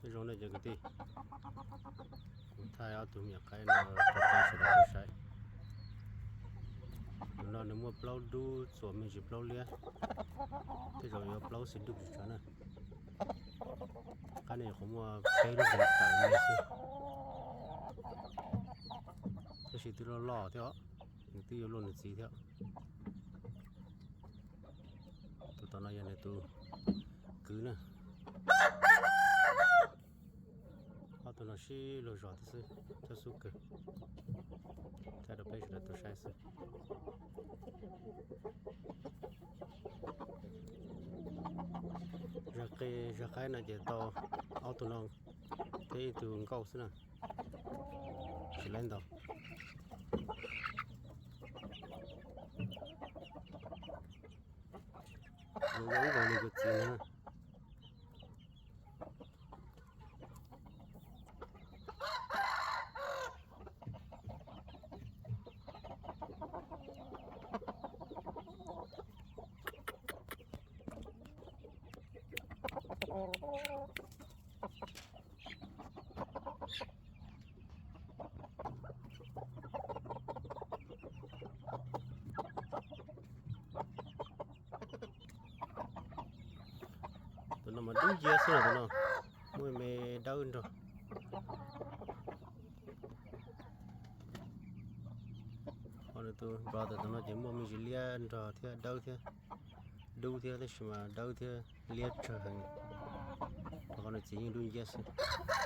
Nyob zoo nej cov kwv tij, kuv thaij ob tug me nyuam qaib no rau peb sawv daws tau saib. Tus no nws muaj plaub dub txuas me ntsis plaub liab, tej zaum yuav plaub xis dub tsis tsawg na. Qaib no nyuam qhuav muaj peb lub hlis tawm me xwb, tab sis twb loj loj thiab, nws twb yuav luaj nws txiv thiab. Tus tom no yog nws tus kwv na. Ob tug no sib luag zos thiab xwb, cov xub kawg, thaij rau peb sawv daws tau saib xwb. Zag qe, zag qaib no ces tau ob tug no thiab ib tug nkauj xwb na, tsis laib ntau. Zoo ib nkaus li kuv txiv no. Tus no mas dub nciab xwb na, tus no muaj me dawb nrog. Ho nws tus brother tus no ces muaj me ntsis liab nrog thiab dawb thiab, dub thiab tab sis mas dawb thiab liab tsawg heev, rau qhov nws txiv yeej dub nciab xwb.